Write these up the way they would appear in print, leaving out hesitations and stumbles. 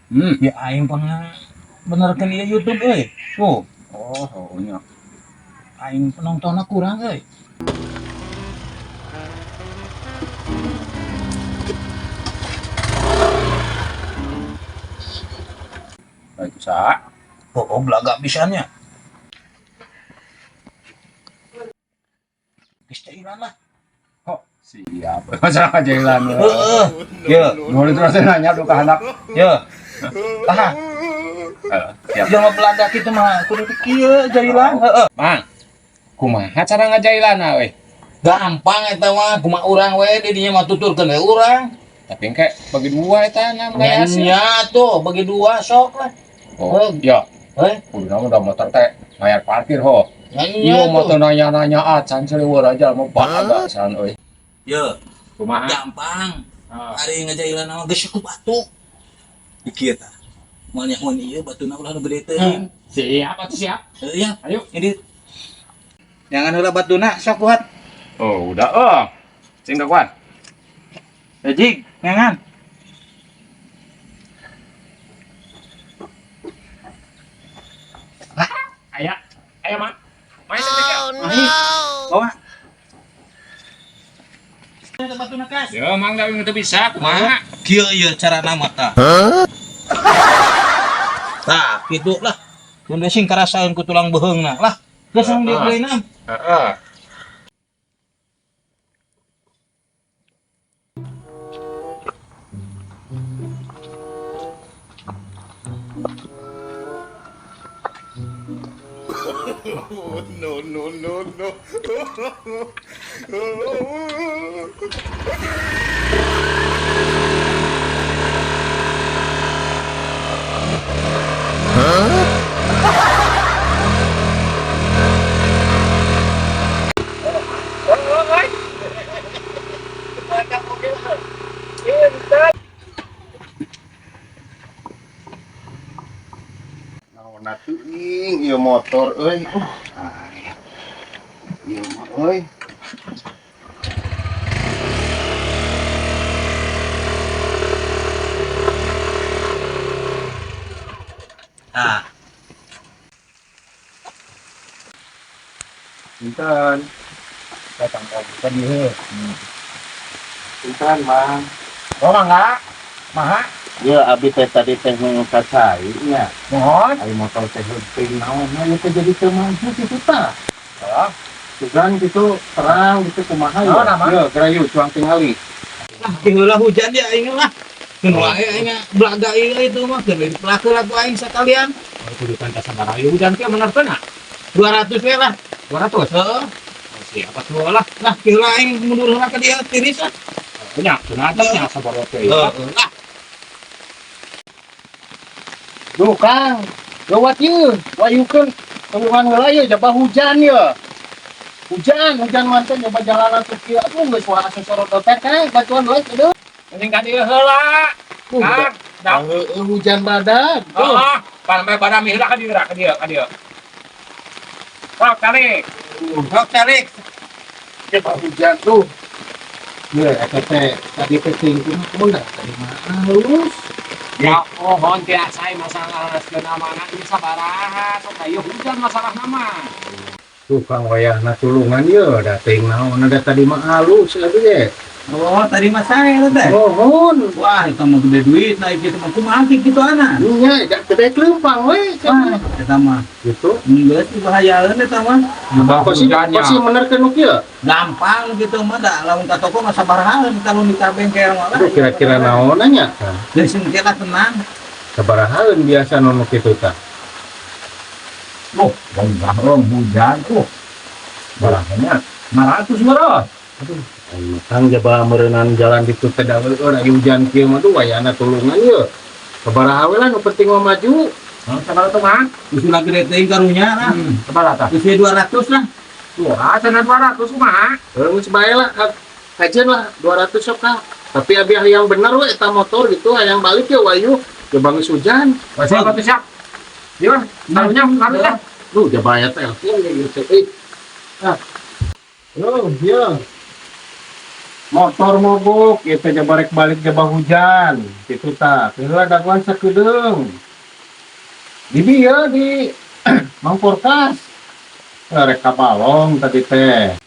Ya aing pang benerkeun ieu YouTube euy. Tuh, Oh, oh nya. Aing penontonnya kurang euy. Baik usaha. Oh, belaga pisannya. Geus cairan lah. Oh, siap. Masalah jailan. Heeh. Ye, Dua itu rasanya nanya duka anak. Ye. Ah, Eh, siap. jelema belaga kitu mah kudu di kieu jailan. Heeh. Mang, kumaha cara ngajailana euy? Gampang eta mah, kumaha urang we di dinya mah tuturkeun we urang. Tapi engke bagi dua eta nya gaya sih. Nya tuh bagi dua sok lah. Oh, ya. Eh, Kudu udah motor teh bayar parkir ho. nya Iya motor nanya-nanya acan seliweur aja mau balaga san euy. Ye, Kumaha? Gampang. Ah. Ari ngajailan mah geus cukup batu. Di kieu tah. Moal nyahoan ieu batuna ulah nu gede teuing. Siap atuh siap. Heuh ya. Ayo. Ini jangan heula batuna sok kuat. Oh, udah oh. Sing kawan. Jig, ngangan. Aya. Aya, Mang. Main teh ya. Bawa. Batuna kas. Ya, Mang da teu bisa kumaha? Kieu ieu cara nama tah. Tah, kitu lah. Mun sing karasaeun ku tulang beuheungna lah. Geus langsung dieuleunan. Heeh. No, no, no, no. Naon teuing ieu motor euy. Ieu mah euy. Tah, Punten. Datang ka tadi heuh. Punten, Mang. Oh, mangga. Maha? Ieu abi teh tadi teh nu kacai nya. Mohon. Ari motor teh heuting naon nya ieu teh jadi teu maju kitu tah. Heeh. Sugan gitu terang gitu kumaha Oh, ya. nama? Ieu gerayu cuang tingali. Lah heula hujan ya aing lah. Keun wae aing belaga ieu itu mah keun dipelakeun ku aing sakalian. Oh, kudu tanta sabaraha ieu hujan teh bener teu na? 200 we lah. 200. Heeh. Oh, siap atuh lah. Lah heula aing mundur heula ka dieu tiris lah. Nya, kunaon nya sabaraha teh. Heeh. Lah, Duh, Kang. Gawat ieu, wayukeun tulungan heula ieu jaba hujan ieu. Hujan, hujan manten nyoba jalanan tuh kieu. Aduh, geus wah sosorot teh Kang, bantuan heula aduh. Mending ka dieu heula. Kang, Dah heueuh hujan badan. Tuh. Heeh, sampai pada mihra ka dieu, ka dieu, ka dieu. Sok tarik. Sok tarik. Coba hujan tuh. Ya, eta teh tadi teh teuing kumaha tadi mah halus. Ya, mohon tiasa masalah geuna mana ini sabaraha, sok aya hujan masalah nama. Tuh Kang wayahna tulungan ieu da teuing naon da tadi mah halus aduh ge. Oh, tadi mah saya teh. Mohon. Wah, itu mah gede duit naik gitu mah kumaha kitu ana. Nya da gede leumpang we Wah, eta mah gitu. geus dibahayaeun eta mah. Kosi kosi menerkeun nu kieu. Gampang gitu mah da lamun ka toko mah sabaraha kalau di ka bengkel mah lah. Aduh kira-kira naon nya Kang? Geus engke lah tenang. Sabarahaeun biasa nu kitu tah. Oh, bang hujan tuh. Barangnya 500 meureun. Aduh, ayo Kang jaba meureunnan jalan ditu teh da heueuh lagi hujan kieu mah tuh wayahna tulungan ieu. Sabaraha we lah nu penting mah maju. Hah, sabaraha tuh, Mang? Geus ulah gede teuing karunya lah. Sabaraha tah? Geus 200 lah. Wah, cenah 200 kumaha? Heuh geus bae lah kajian lah 200 sok kah. Tapi abi hayang bener we eta motor gitu hayang balik ya wayu jaba geus hujan. Wah, siap atuh siap. Ieu mah, karunya, karunya. Duh jaba aya telepon ge gitu euy. Ah. Yo, ieu. Motor mogok, ieu teh jabarek balik jaba hujan. Kitu tah. Heula dagoan sakedeung. Di dieu di Mangporkas. Rek ka Balong tadi teh.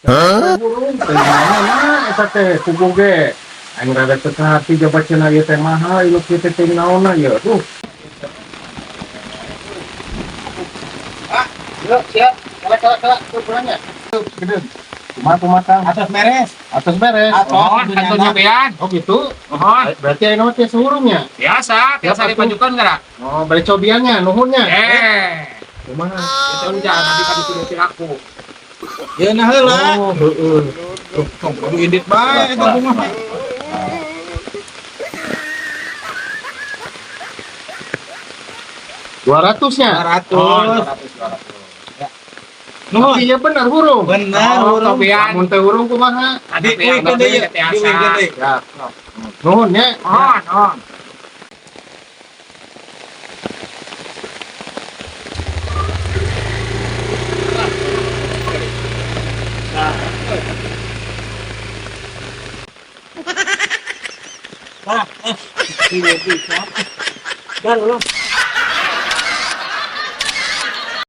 Hah? Burung teh mana eta teh kubu ge. Aing rada teu hati jaba cenah ieu teh mahal ieu kieu teh teuing naonna ieu. Duh. Ah, yuk, siap. Kala kala kala, tuh pulangnya. Tuh, gede. Kumaha kumaha Kang? Atos beres. Atos beres. Atos. Mohon kantun nyobian. Oh gitu. Mohon. Berarti ayeuna mah tiasa hurungnya. Biasa, tiasa Siapa tuh? dipajukan geura. Oh, bari cobiannya, nuhunnya. Eh, Kumaha? itu hujan nanti kan dituruti aku. Ya nah heula. Oh, heeh. Tuh, tong kudu indit bae eta kumaha. 200 nya. 200. Oh, 200 200. Nuhun. Tapi ya benar hurung. Benar Oh, hurung. cobian. Lamun teu hurung kumaha? Di uikeun deui, di uikeun deui. Ya. Nuhun nya. Mohon, mohon. Ah, eh. Iya, bisa. Dan ulah.